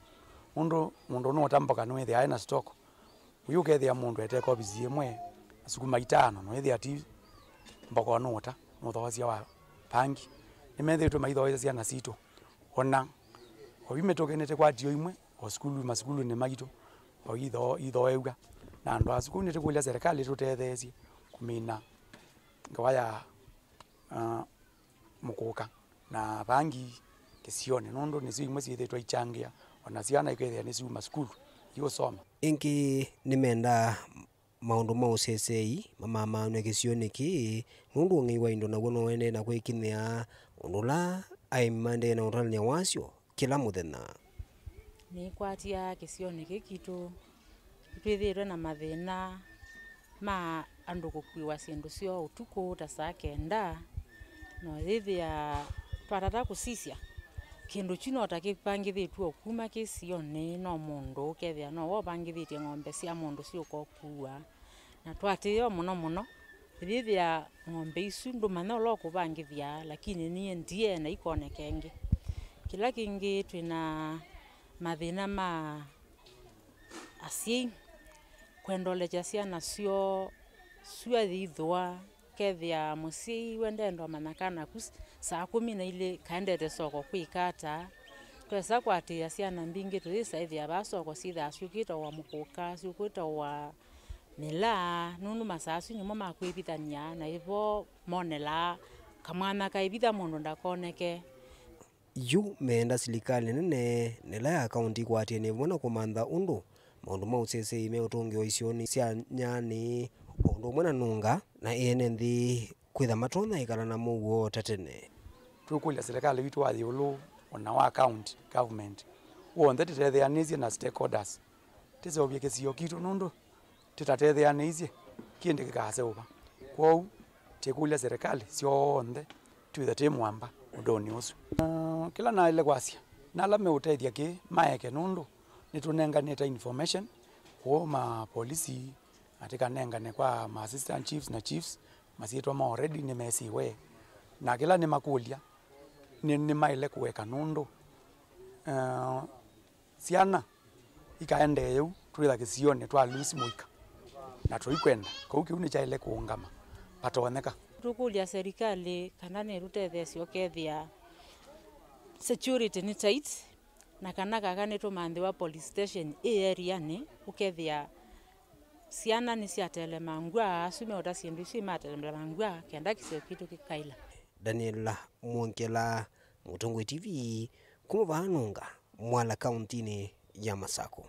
Nũndũ mũndũ nũũta mboka nĩwĩthĩaa ena stock. Ũyu ũkethĩa mũndũ eteka ovisi ĩmwe, masukuma itano, nĩwĩthĩa ti mboka nũũta, nũthoosya wa vangi. Nĩmethĩĩtwe maithoosya syana sitũ. Ona oyu mĩtũkĩ nĩtĩkwatie o imwe, o sukulu, masukulunĩ maitũ, o itho-, ithoew'a. Na andũ asu kũu nĩtũkũlya serikali ĩtũtetheesye kũmina ngewa ya, ah, mũkũka na vangi kĩsionĩ, nũndũ nĩsyo imwe syĩthĩtwe ikyangĩa ona syana ikethĩa nĩsyuma sukulu iũsoma. Ĩngĩ nĩmendaa maũndũ ma ũseseei mamamaanw'e kĩsionĩ kĩĩ, nũndũ ũng'ei wa indo naw'o no ũendee na kwĩkinyĩa, ũndũ ũla aĩmi maendee na ũtalany'a wasyo kĩla mũthenya. Nĩkwatya kĩsionĩ kĩĩ kitũ, nĩtwĩthĩĩtwe na mathĩna ma andũ kũkuĩwa syĩndũ syoo ũtukũ ta saa kenda, na ũyĩthĩa twatata kũsisya, kĩndũ kyu no ta kĩvangĩthĩtw'e o kuma kĩsionĩ, no mũndũ ũkethĩa no we ũvangĩthĩtye ng'ombe sya mũndũ syũka ũkua. Na twatĩĩa mũno mũno, ĩyĩthĩa ng'ombe isu ndũmanya ũla ũkũvangĩthya, lakini niĩ ndiĩ na ikoneka ĩngĩ. Kĩla kĩngĩ twĩ na mathĩna ma asyai kwenda ũlekya syana syoo sua yĩithũa, ũkethĩa mũsyai wendenda ũmanya kana ku s-, saa kũmi na ilĩ kaendete soko kwĩka ata. Twesa kũatĩĩa syana mbingĩ tũyĩsa ĩthĩa vaa soko syĩthaa syũkĩte wa mũkũka, syũkĩte wa mĩlaa, nũndũ masaa asu nĩmo ma kwĩvithany'a, na ĩvo monelaa kamwanya kaĩvitha mũndũ ndakoneke. Yu meenda silikalĩ nene na ĩla ya kaũnti ĩkwatĩanĩe vamwe na kũmantha ũndũ maũndũ ma ũseseei meũtũngĩwa isionĩ sya nyanĩ, o ũndũ ũmwe na nũnga, na ene nthĩ kwĩtha matonya ĩkala na mũuo ta tene. Tũkũlya silikalĩ witũ wa ĩũlũ, ona wa county government, w'onthe tũtetheanĩsye na stakeholders tĩseũvye kĩsio kitũ, nũndũ tĩtatetheanĩisye, kĩndĩ kĩkaseũva. Kwoou, tĩkũlya serikali syonthe twĩthe twĩ mũamba ũndũnĩ ũsu. Na kĩla naĩle kwasya, na ala meũtethya kĩĩ maeke, nũndũ nĩtũnenganĩte information kũũ ma polisi, na tĩkanengane kwa ma assistant chiefs na chiefs, masyĩtwa ma already nĩmesiwe. Na kĩla nĩmakũlya, nĩ, nĩmaĩle kũeka, nũndũ, eh, syana ikaendee ũu, twĩtha kĩsionĩ twa lose mũika, na tũikwenda kau kĩu nĩkyaĩle kũũngama vatonyeka. Tũkũlya serikali kana nĩtũtetheesye ũkethĩa security nĩ tight, na kana kaka nĩtũmanthĩwa police station ĩ area-nĩ, ũkethĩa syana nĩsyatelemangw'a, asu meũta syĩndũ isu imatelemangw'a kenda kĩsio kitũ kĩkaĩla. Daniel Mwongela, Mũtongoi T V, kuma vaa Nũnga, Mwala, kaũntinĩ ya Masakũ.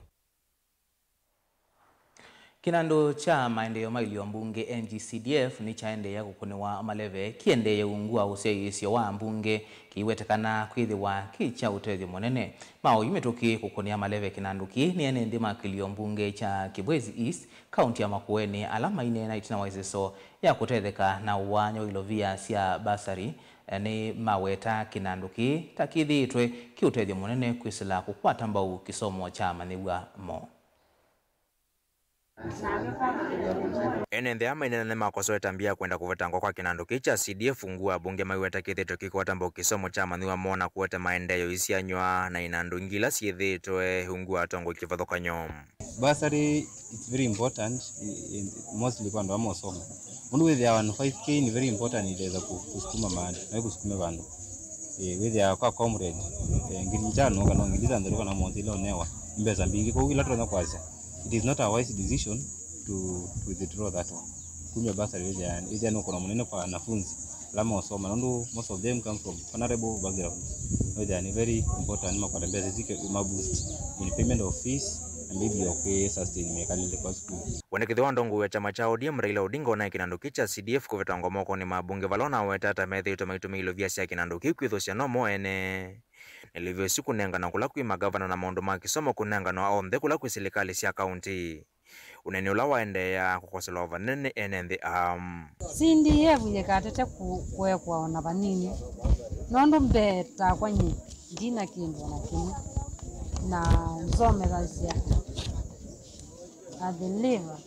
Kĩnandũ kya maendeeo ma ilio mbunge N G C D F nĩkyaendeea kũkũnĩwa maleve kĩendeeye ungu wa ũsyaĩĩsyo wa ambunge kĩiwetekana kwĩthĩwa kĩ kya ũtethyo mũnene. Ma oyu mĩtũkĩ kũkũnĩa maleve kĩnandũ kĩĩ nĩ ene nthĩ ma kĩlio mbunge kya Kibwezi East, kaũnti ya Makueni, ala maineena ĩtina wa ĩseso ya kũtetheka na ũaany'a wa ilovia sya basari, nĩ maweta kĩnandũ kĩĩ ta kĩthĩĩtwe kĩ ũtethyo mũnene kwĩsĩla kũkwata mbau kĩsomo kya amanyĩw'a moo. Ene nthĩ aa maineena nĩmakosoe ĩtambya ya kwenda kũvetangwa kwa kĩnandũ kĩĩ kya C D F ungu wa ambunge maiweta kĩthĩĩtwe kĩkwata mbau kĩsomo kya amanyĩw'a moo na kũete maendeeo isyanywa na inandũ ingĩ ila syĩthĩĩtwe ungu wa atongoi kĩvathũkany'o. Bursary is very important, i-, in, mostly kwa andũ amosoma. Mũndũ wĩthĩawa na five K ni very important, itaweza ku-, kusukuma mahali, na kusukuma vandu. Eh, wĩthĩawa kwa comrade, eh, ngili njano kana ngili thanthatũ kana mũonza ila ũnewa, mbesa mbingĩ. Kwoou ila tũtonya kwasya, it is not a wise decision to, to withdraw that one. Kumya bursary wĩthĩa, wĩthĩa nĩ ũkũna mũnene kwa wanafunzi ala mosoma, nũndũ most of them come from vulnerable backgrounds. Wĩthĩa nĩ very important makwata mbesa isu ma boost in payment of fees na maybe o kwĩ sustain mĩkalĩle kwa sukulu. Wendekethyo wa ndongoi wa kyama kya O D M Raila Odinga onae kĩnandũ kĩĩ kya C D F kũvetangwa mokonĩ ma ambunge vala ũnaweta ata methĩĩtwe maitũmĩa ilovia sya kĩnandũ kĩu kwĩthũsya no mo ene. Na ilovia isu kũnengana kũla kwĩ magavana na maũndũ ma kĩsomo kũnenganwa onthe kũla kwĩ silikalĩ sya kaũnti. Ũneeni ũla waendeea kũkoselwa vanene nĩ ene nthĩ aa. C D F yĩkatete ku-, kũekwa o na vanini, nũndũ mbee takwa nyie ndina kĩndũ o na kĩmwe, na nzomethasya a believer.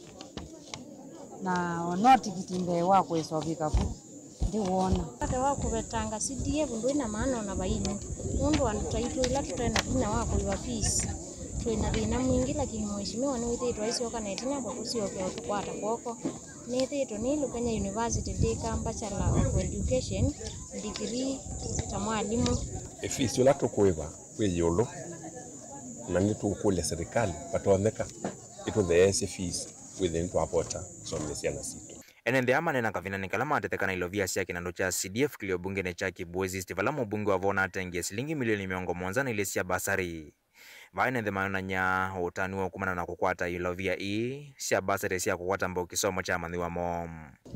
Na o no tikiti mbee wa kũĩsa ũvika vu, ndiwona. Vata wa kũvetanga C D F ndwĩ na maana o na vaini, nũndũ andũ taitũ ĩla tũte na vinya wa kũĩva fees, twĩ na thĩna mwingĩ, lakini Mheshimiwa nĩwĩthĩĩtwe aisyoka na ĩtina kwa kũsyokea ũtũkwata kw'oko. Nĩthĩĩtwe nĩilũkany'a university ndĩka Bachelor of Education, degree ta mwalimũ. Fees ũla tũkũĩva wĩ ĩũlũ, na nĩtũkũlya serikali vatonyeka ĩtũtheesye fees wĩthĩe nĩtwavota kũsomethya syana sitũ. Ene nthĩ aa maneena kavindanĩ kala matetheka na ilovia sya kĩnandũ kya C D F kĩlĩ ũmbungenĩ kya Kibwezi East, vala mũmbunge wavoo ũnatengie silingi milioni mĩongo mũonza na ilĩ sya basarĩ. Vaa ene nthĩ mayonany'a ũtanu wa kumana na kũkwata ilovia ii sya basarĩ sya kũkwata mbau kĩsomo kya amanyĩw'a moo.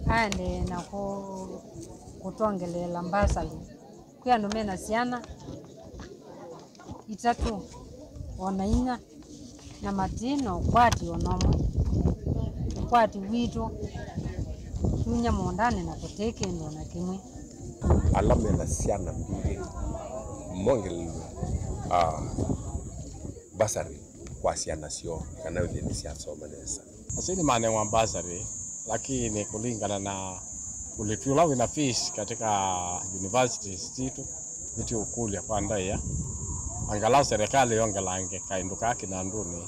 Aendee na kũ-, kũtongeleela mbasali kwĩ andũ me na syana itatũ o na inya, na mati na ũkwati o na ũmwe. Ũkwati witũ tunya mũũndanĩ na kũtĩ kĩndũ o na kĩmwe. Ala me na syana mbingĩ mongelelwe, ah, basarĩ kwa syana syoo kana wĩthĩe nĩsyasoma nesa. Asyai nĩmanengwa bursary, lakini kũlingana na ũlĩvi ũla wĩna fees katika universities sitũ, nĩtũũkũlya kwa ndaĩa, angalau serikali yongelange kaĩndũ kaa kĩnandũnĩ,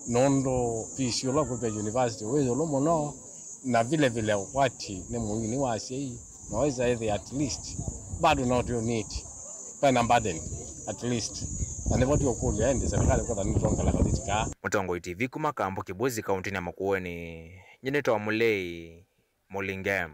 nũndũ fees ũla ũkũlĩva university wĩ ĩũlũ mũno, na vile vile ũkwati nĩ mũini wa asyai. Naweza ĩthĩa at least bado no tũniti pena burden at least, na nĩvo tũkũlya ĩndĩ serikali kwetha nĩtwongela kathiti kaa. Mũtongoi T V kuma Kambo Kibwezi kaũntĩnĩ ya Makueni, nyie nĩtawa Mũlei Mũlinge.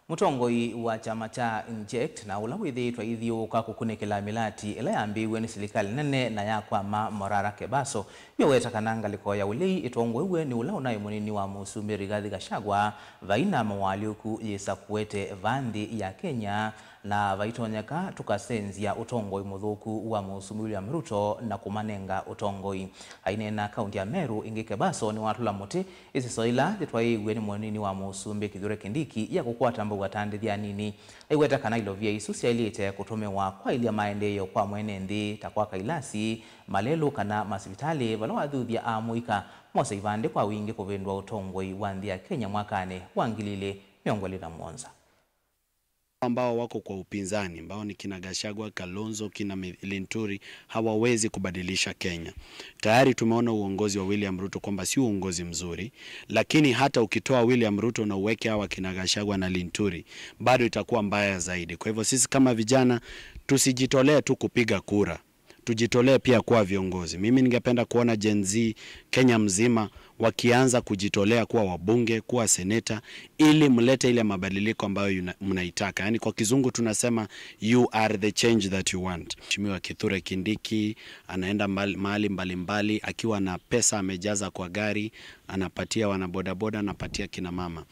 Mũtongoi wa kyama kya Inject na ũla wĩthĩĩtwe aithyũũka kũkunĩkĩla mĩlati ĩla yambĩĩw'e nĩ silikalĩ nene na yakwama, Morara Kebaso, nĩweta kana ngalĩko ya ũlei ĩtongoew'e nĩ ũla ũnaĩ mũnini wa mũsumbĩ Rigathi Gachagua, vai na mowaalyũku yĩsa kũete va nthĩ ya Kenya, na vaitonyeka tũkasenzya ũtongoi mũthũku wa mũsumbĩ William Ruto na kũmanenga ũtongoi. Aineena kaũntĩ ya Meru ĩngĩ, Kebaso nĩwatũla mũtĩ ĩsiso ĩla yĩtwaĩĩw'e nĩ mũnini wa mũsumbĩ Kithure Kindiki ya kũkwata mbau atandĩthya anini. Aiweta kana ilovia isu syaĩlĩte kũtũmĩwa kwaĩlya maendeeo kwa mwene nthĩ, ta kwaka ilasi, malelũ kana masivitalĩ, vala wathuthya amũika mose ivandĩ kwa wingĩ kũvĩndũa ũtongoi wa nthĩ ya Kenya mwakanĩ wa ngili ilĩ mĩongo ĩlĩ na mũonza. Ambao wako kwa upinzani, ambao ni kina Gachagua, Kalonzo, kina Mi-, Linturi, hawawezi kubadilisha Kenya. Tayari tumeona uongozi wa William Ruto kwamba si uongozi mzuri, lakini hata ukitoa William Ruto na uweke hawa kina Gachagua na Linturi, bado itakuwa mbaya zaidi. Kwa hivyo sisi kama vijana, tusijitolee tu kupiga kura. Tujitolee pia kuwa viongozi. Mimi ningependa kuona Gen Z Kenya mzima wakianza kujitolea kuwa wabunge, kuwa seneta, ili mlete ile mabadiliko ambayo yuna-, mnaitaka. Yaani kwa kizungu tunasema, "You are the change that you want." Mheshimiwa Kithure Kindiki anaenda mbali, mahali mbalimbali akiwa na pesa amejaza kwa gari, anapatia wanabodaboda, anapatia kina mama.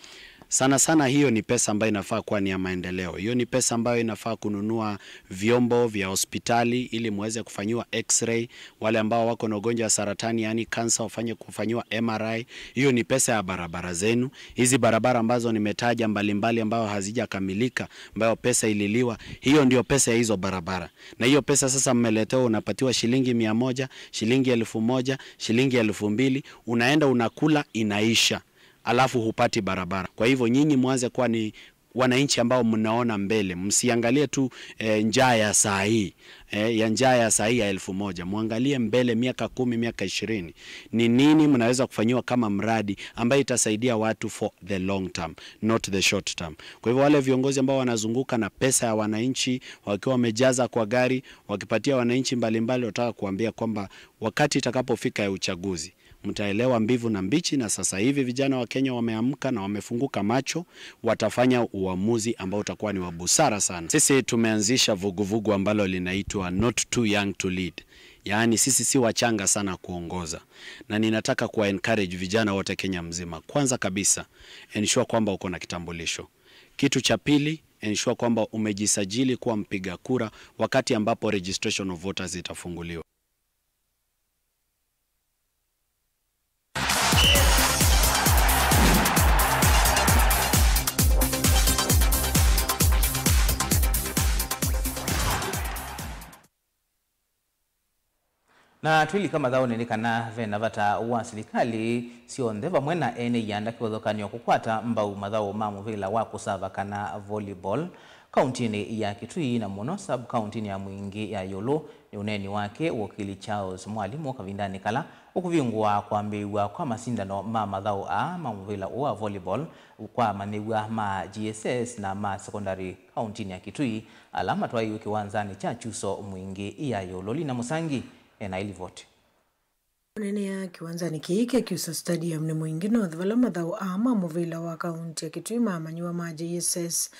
Sana sana hiyo ni pesa ambayo inafaa kuwa ni ya maendeleo. Hiyo ni pesa ambayo inafaa kununua vyombo vya hospitali ili muweze kufanyiwa x-ray. Wale ambao wako na ugonjwa wa saratani, yaani kansa, wafanye kufanyiwa M R I. Hiyo ni pesa ya barabara zenu. Hizi barabara ambazo nimetaja mbalimbali ambayo hazijakamilika, ambayo pesa ililiwa, hiyo ndio pesa ya hizo barabara. Na hiyo pesa sasa mmeletewa, unapatiwa shilingi mia moja, shilingi elfu moja, shilingi elfu mbili, unaenda unakula, inaisha. Alafu hupati barabara. Kwa hivyo nyinyi mwanze kuwa ni wananchi ambao mnaona mbele. Msiangalie tu, eh, njaa ya saa hii, eh, ya njaa ya saa hii ya elfu moja. Mwangalie mbele miaka kumi, miaka ishirini. Ni nini mnaweza kufanyiwa kama mradi ambayo itasaidia watu for the long term, not the short term? Kwa hivyo wale viongozi ambao wanazunguka na pesa ya wananchi, wakiwa wamejaza kwa gari, wakipatia wananchi mbalimbali, wataka kuambia kwamba wakati itakapofika ya uchaguzi, mtaelewa mbivu na mbichi, na sasa hivi vijana wa Kenya wameamka na wamefunguka macho, watafanya uamuzi ambao utakuwa ni wa busara sana. Sisi tumeanzisha vuguvugu ambalo linaitwa Not Too Young to Lead. Yaani sisi si wachanga sana kuongoza. Na ninataka kuwa encourage vijana wote Kenya mzima. Kwanza kabisa, ensure kwamba uko na kitambulisho. Kitu cha pili, ensure kwamba umejisajili kuwa mpiga kura wakati ambapo registration of voters itafunguliwa. Na twĩlika mathaũnĩ nĩ kana ve na vata wa silikalĩ syonthe vamwe na ene ianda kĩvathũkany'o kũkwata mbau mathaũ ma mũvĩla wa kũsava kana volleyball kauntinĩ ya Kitui na mũno sub-kauntinĩ ya Mwingi ya ĩũlũ. Nĩ ũneeni wake wokili Charles Mwalimũ kavindanĩ kala ũkũvingũa kwambĩĩw'a kwa masindano ma mathaũ aa ma mũvĩla ũũ wa volleyball kwa amanyĩw'a ma G S S na ma sekondalĩ kauntinĩ ya Kitui ala matwaĩiwe kĩwanzanĩ kya Kyuso Mwingi ya ĩũlũ. Lina Mũsangi ena ĩlivoti. Ũneenea kĩwanzanĩ kĩĩ kya Kyuso Stadium nĩ Mwingi North, vala mathaũ aa ma mũvĩla wa kaunti ya Kitui ma amanyĩw'a ma J S S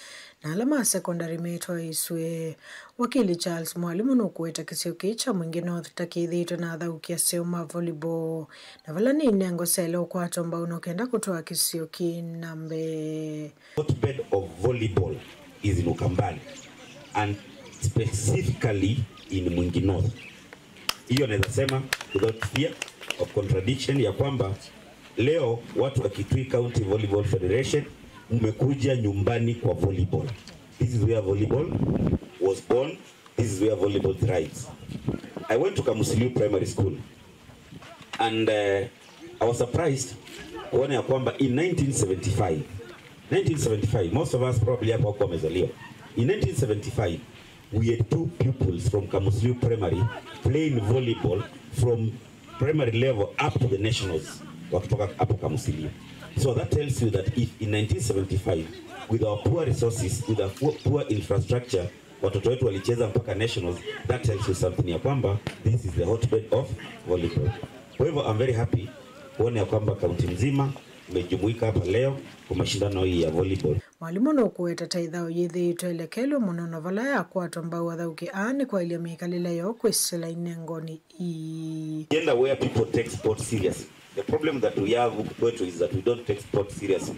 na ala ma sekondalĩ metwaĩsw'e. Wakili Charles Mwalimũ nũkũweta kĩsio kĩĩ kya Mwingi North ta kĩthĩĩtwe na athaũki aseo ma volleyball, na vala nĩ inengo syaĩle ũkwatwa mbau no kenda kũtwaa kĩsio kĩĩ na mbee. Hotbed of volleyball is in Ukambani and specifically in Mwingi North. Hiyo naweza sema without fear of contradiction ya kwamba leo watu wa Kitui County Volleyball Federation mmekuja nyumbani kwa volleyball. This is where volleyball was born. This is where volleyball thrives. I went to Kamusiliu Primary School and uh, I was surprised kuona ya kwamba in nineteen seventy-five, nineteen seventy-five, most of us probably hapa hawakuwa wamezaliwa. In nineteen seventy-five, we had two pupils from Kamusiliu Primary playing volleyball from primary level up to the nationals wakitoka hapo Kamusiliu. So that tells you that if in nineteen seventy-five, with our poor resources, with our poor, poor infrastructure, watoto wetu walicheza mpaka nationals, that tells you something ya kwamba this is the hotbed of volleyball. Kwa hivyo I'm very happy kuona ya kwamba kaunti mzima imejumuika hapa leo kwa mashindano hii ya volleyball. Mwalimũ nũkũweta ta ĩthaũ yĩthĩĩtwe ĩlekelwe mũno na vala yakwatwa mbau athaũki aa nĩ kwaĩlya mĩkalĩle yoo kwĩsĩla inengonĩ ii. Gender where people take sports seriously. The problem that we have huku kwetu is that we don't take sports seriously.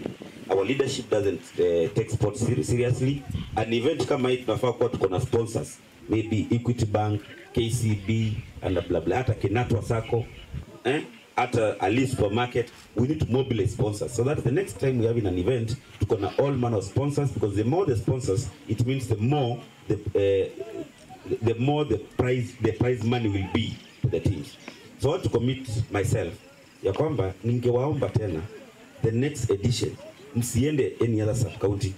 Our leadership doesn't uh, take sports seri- seriously. An event kama hii tunafaa kuwa tuko na sponsors, maybe Equity Bank, K C B and blah blah, hata Kinatwa Sacco, eh? Hata Ali Supermarket. We need to mobilize sponsors so that the next time we have in an event tuko na all manner of sponsors, because the more the sponsors, it means the more the uh, the more the prize the prize money will be to the teams. So I want to commit myself ya kwamba ningewaomba tena, the next edition msiende any other sub county,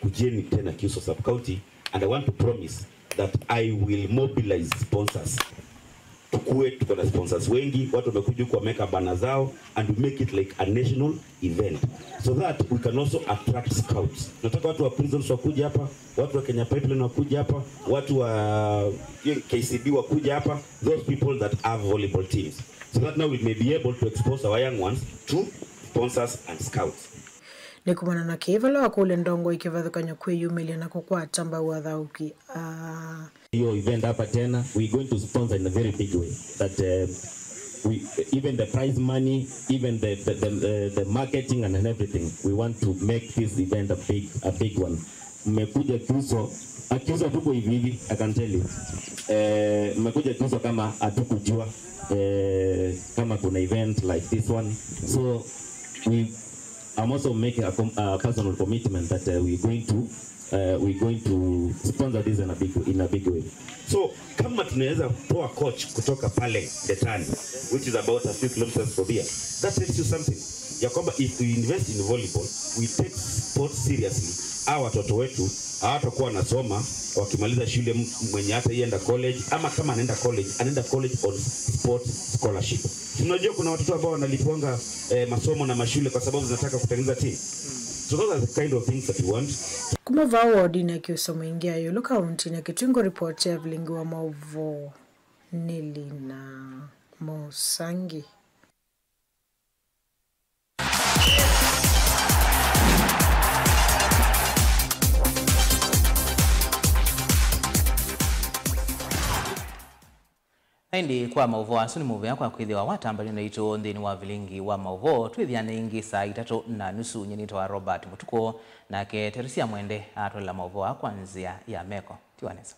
kujeni tena Kyuso sub county, and I want to promise that I will mobilize sponsors. Tukue tuko na sponsors wengi, watu wamekuja huku wameweka bana zao, and we make it like a national event so that we can also attract scouts. Nataka watu wa Prisons wakuje hapa, watu wa Kenya Pipeline wakuje hapa, watu wa K C B wakuje hapa, those people that have volleyball teams, so that now we may be able to expose our young ones to sponsors and scouts. Nĩ kumana na kĩĩ vala wakũlya ndongoi kĩvathũkany'o kwĩyumĩlya na kũkwata mbau athaũki aa. Hiyo event hapa tena, we going to sponsor in a very big way that uh, we, even the prize money, even the the, the, uh, the marketing and everything, we want to make this event a big a big one. Mmekuja Kyuso, ah, Kyuso tuko hivi hivi, I can tell you. Eh, mmekuja Kyuso kama hatukujua eh, kama kuna event like this one. So we I'm also making a, com- a personal commitment that uh, we're going to uh, we're going to sponsor this in a big in a big way. So kama tunaweza toa coach kutoka pale Ndetani, which is about a few kilometers from here, that tells you something ya kwamba if we invest in volleyball, we take sports seriously, hawa watoto wetu hawatakuwa wanasoma wakimaliza shule, m- mwenye hata ienda college, ama kama anaenda college, anaenda college on sports scholarship. Tunajua kuna watoto ambao wanalipwanga eh, masomo na mashule kwa sababu zinataka kutengeneza team. So those are the kind of things that we want. Kuma vaa wodinĩ ya Kyuso Mwingi ya ĩũlũ kauntinĩ ya Kitui, ripoti ya vilingi wa maũvoo nĩ Lina Mũsangi. Na ĩndĩ kwa maũvoo asu nĩ mũvea kwa kwĩthĩwa watambanĩw'a naitũ nthĩnĩ wa vilingi wa maũvoo. Twĩthĩane ĩngĩ saa itatũ na nusu. Nyie nĩtawa Robert Mũtukũ, nake Teresia Mwende atwaĩla maũvoo aa kwa nzĩa ya meko. Tiwa nesa.